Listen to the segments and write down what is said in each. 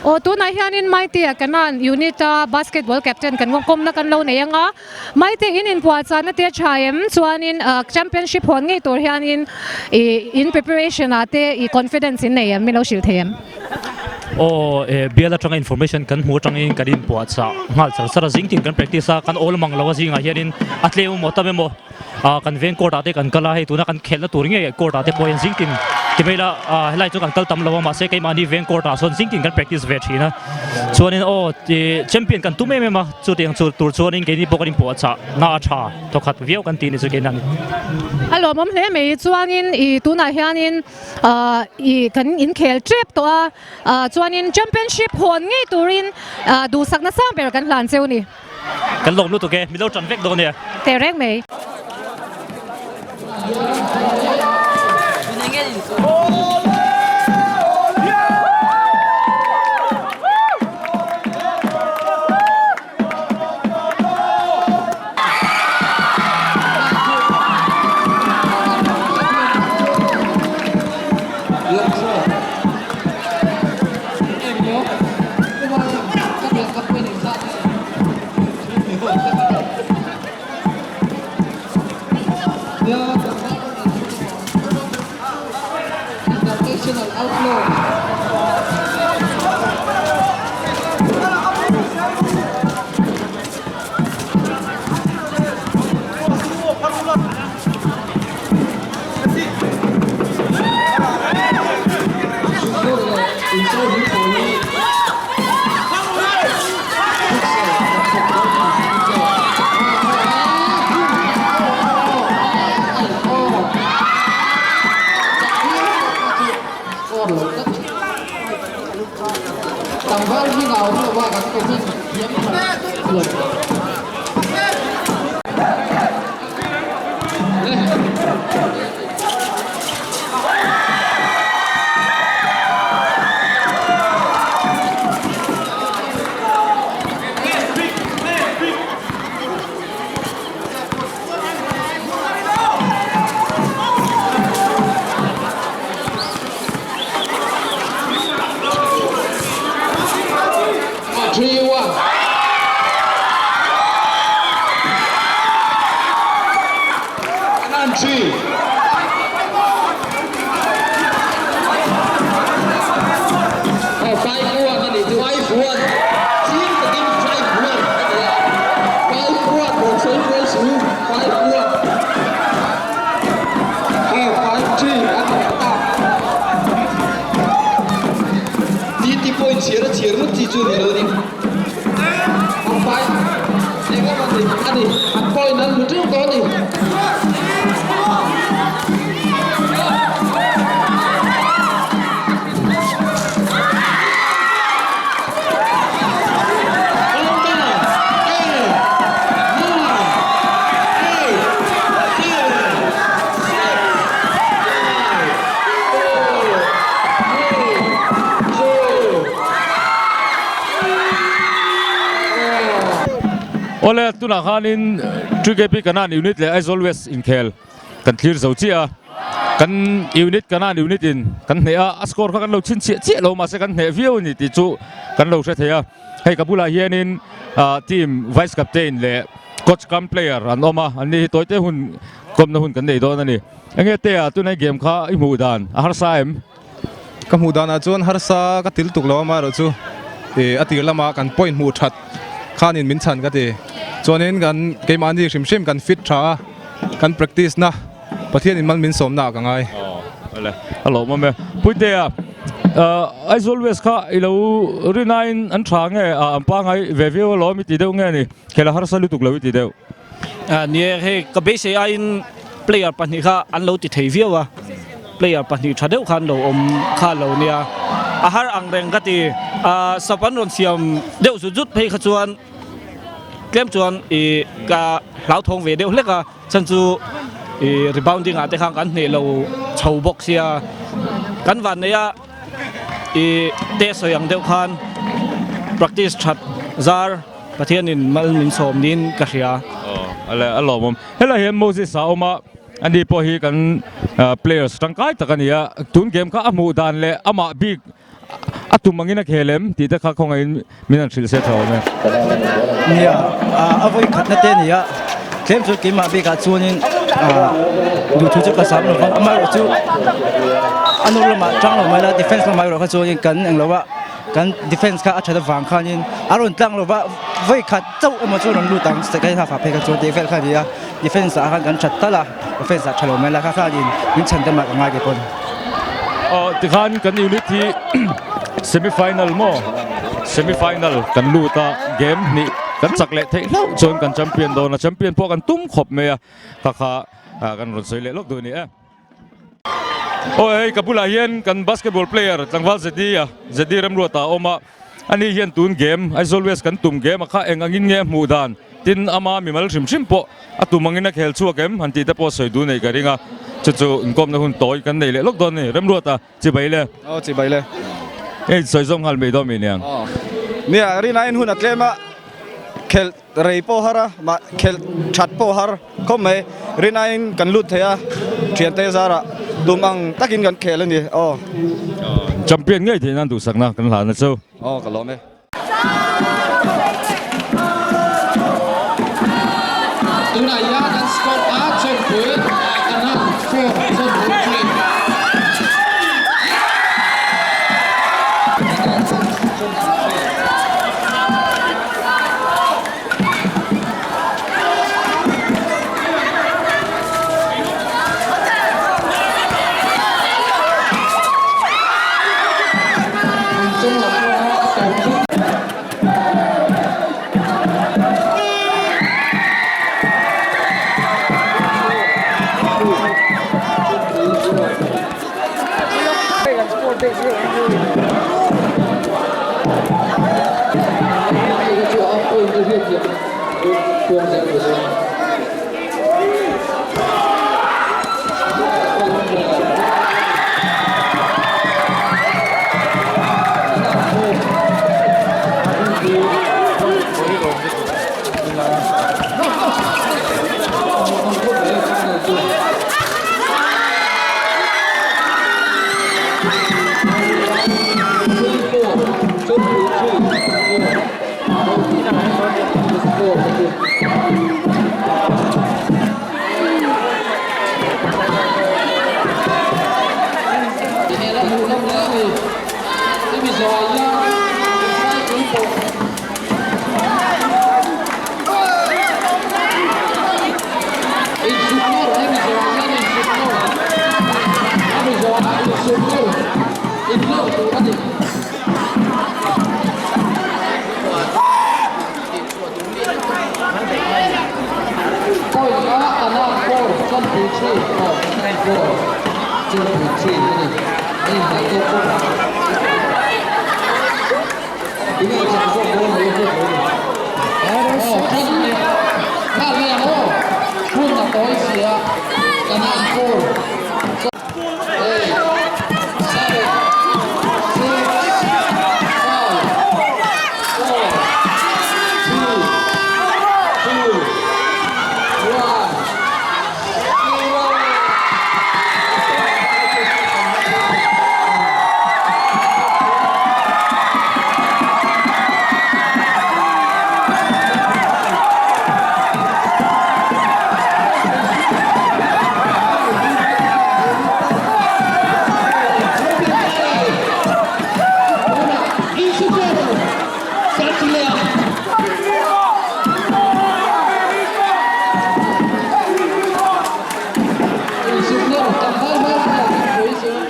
Aw tunah hianin Maite-a Kanan unit-a basketball captain kan kawmna kan lo nei ang a, Maite in inpuahchahna te a tha em? Chuanin championship hawn ngei tur hianin i in preparation ah te i confidence in nei em? Min lo hrilh thei em? Aw e bial atanga information kan hmu atangin kan inpuahchah nghal char char a, zingtin kan practice a, kan awl mang lo a zingah hianin a tlem emaw tam emaw ah kan veng court ah te kan kal a, hei tuna kan khelhna tur ngei court ah te pawh hian zingtin ti mai ila ah helai chu kan kal tam lo a mahse keimahni veng court ah sawn zingtin kan practice ve thin a chuanin aw ih champion kan tum em em a chutiang chu tur chuanin keini pawh kan inpuahchah na a tha thawkhat viau kan tih ni chu keina a ni. A lawmawm hle mai chuanin ih tunah hianin ah ih kan inkhel tep tawh a ah chuanin championship hawn ngei turin ah duhsakna sang ber kan hlan cheu ni. Kan lawm lutuk e, min lo tan vek dawn nia. Teh reng mai. Awle tunah khanin 3KP Kanan unit leh Aizawl West inkhel kan thlir zo chiah a, kan unit Kanan unit in kan hneh a, a score kha kan lo chhinchhiah chiah lo mahse kan hneh viau a ni tih chu kan lo hre thei a, hei ka bulah hianin team vice captain leh coach cum player an awm a, an ni hi tawite hun kawmna hun kan nei dawn a ni. Enge tea tunai game kha i hmuh dan a harsa em? Ka hmuh danah chuan harsa ka til tuk lo amaherawh chu ih a tir lama kan point hmuh that khanin min chhan ka ti. Chuanin kan keimahni hrim hrim kan fit tha a, kan practice na Pathianin mal min sawmna ah ka ngai. Aw le a lawmawm e. Puitea Aizawl West kha i lo rinain an tha nge an pangai ve viau alawm i ti deuh nge ni? Khel a harsa lutuk lo i ti deuh. Ni e, hei ka beisei aiin player pahnih kha an lo ti thei viau a, player pahnih tha deuh kha an lo awm kha lo nia, a har ang reng ka ti, sap an rawn siam deuh zut zut phei kha chuan tlem chuan ih ka hlauthawng ve deuh hlek a, chhan chu ih rebounding ah te khan kan hneh lo chho bawk sia, kan vanneih a ih te sawi ang deuh khan practice that zar. Pathianin mal min sawm niin ka hria. Aw ale a lawmawm. Helai hian Moses a awm a, ani pawh hi kan players tangkai tak a ni a, tun game kha a hmuh dan leh amah bik A tum angin a khel em tih te kha khawngaihin min han hrilh se tha awm e. Nia, a vawi khatna te a ni a, tlem chu keimah bikah chuanin duhthu chu ka sam lo va, amaherawhchu a nawr lamah tang lo mai la, defence lamah erawh kha chuanin kan englo a, kan defence kha a that avang khanin a rawn tlang lo va, vawi khat chauh emaw chu a rawn lut ang second half ah phei kha chuan tih vel kha a ni a, defence ah khan kan that tal a, offence ah tha lo mai la kha khanin min chhan te mah ka ngai ke pawn. Aw tikhan kan unit hi semi final maw semi final kan lut a game hnih kan chak leh theih hlauh chuan kan champion dawn a champion pawh kan tum khawp mai a kha kha kan rawn sawi leh lawk duh a ni e. Aw hei ka bulah hian kan basketball player tlangval Zedi a Zedi Remruata a awm a. Ani hian tun game, Aizawl West kan tum game a kha eng angin nge a hmuh dan? Tin, ama mimal hrim hrim pawh a tum angin a khel chhuak em? Han tih te pawh sawi duh nei ka ring a, chu chu inkawmna hun tawi kan nei leh lawk dawn a ni. Remruata, chibai le. Aw, chibai le. Hei sawi zawm nghal mai dawn mi niang. Aw, nia, rina in hun a tlem a, khelh rei pawh har a, mah khelh that pawh har khawp mai. Rina in kan lut thei a, thiante zarah tum ang takin kan khel a ni, aw. Champion ngei theih nan duhsakna kan hlan a chu. Aw, ka lawm e. Tunah hian an score a chawnpui an han form chawnpui thin.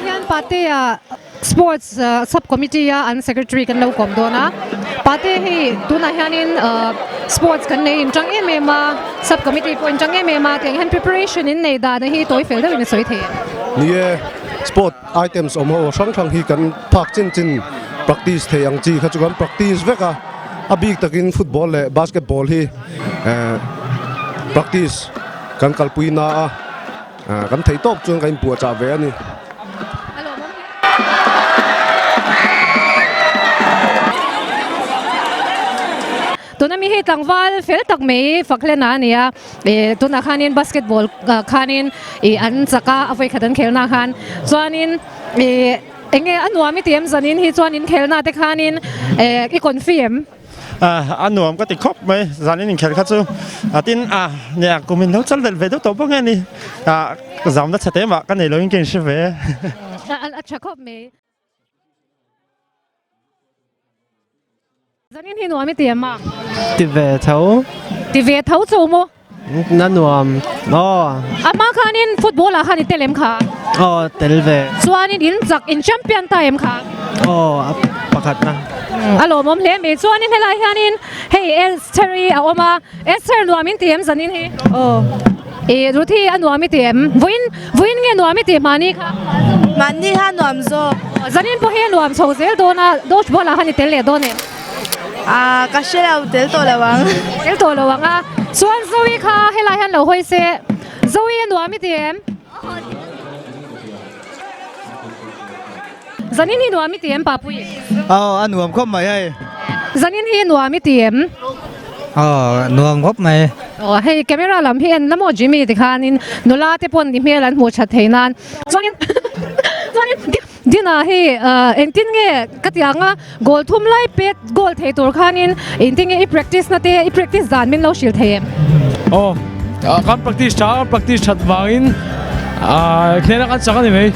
Hian Patea Sports Sub Committee a an Secretary kan lo kawm dawn a, Pate hei tunah hianin Sports kan nei inṭang em em a, Sub Committee pawh inṭang em em a, tiang hian preparation in nei dan hi tawi fel deuhin a sawi thei em? Ni e, Sport items awm ho hrang hrang hi kan phak chin chin practice thei ang chi kha chu kan practice vek a, a bik takin football leh basketball hi practice kan kalpui na a, kan thei tawp chuan kan inpuahchah ve a ni. Tuna mi hi tlangval fel tak mai fak hlen a ni a, eh tunah khanin basketball khanin ih an chak a, a vawikhat an khelna khan chuanin ih. Enge a nuam i ti em zanin hi chuan in khelna te khanin i confi em? A nuam ka ti khawp mai zanin inkhelh kha chu tin a nia kum in lo chal velh ve deuh tawh bawk nge ni zamna chhe te mah ka nei loin ka inhre ve. A tha khawp mai. Zanin hi nuam i ti em a? Ti ve tho. Ti ve tho chu maw? Na nuam aw. A hma khanin football ah khan i tel em kha? Aw tel ve. Chuanin in chak in champion ta em kha? Aw a pakhat na. A lawmawm hle mai. Chuanin helai hianin hei Esther hi a awm a. Esther nuam in ti em zanin hi? Aw. I Ruth hi a nuam i ti em? Vawiin vawiin nge nuam i ti mahni kha? Mahni kha nuam zawk. Zanin pawh hi a nuam chho zel dawn a, dodgeball ah khan i tel leh dawn em? Ah ka hre lo, tel tawh lo ang. Tel tawh lo ang a. Chuan Zoe kha helai hian lo hawi se. Zoe a nuam i ti em? Zanin hi nuam i ti em Papui? Aw a nuam khawp mai hei. Zanin hi nuam i ti em? Aw nuam khawp mai. Aw hei camera lam hi en la maw Jimmy tikhanin nula te pawn i hmel an hmuh that thei nan chuanin chuanin Dina hi engtin nge ka ti ang a goal thum lai pet goal thei tur khanin engtin nge i practice na te i practice dan min lo hrilh thei em? Aw kan practice tha a practice that vangin hnena kan chak a ni mai.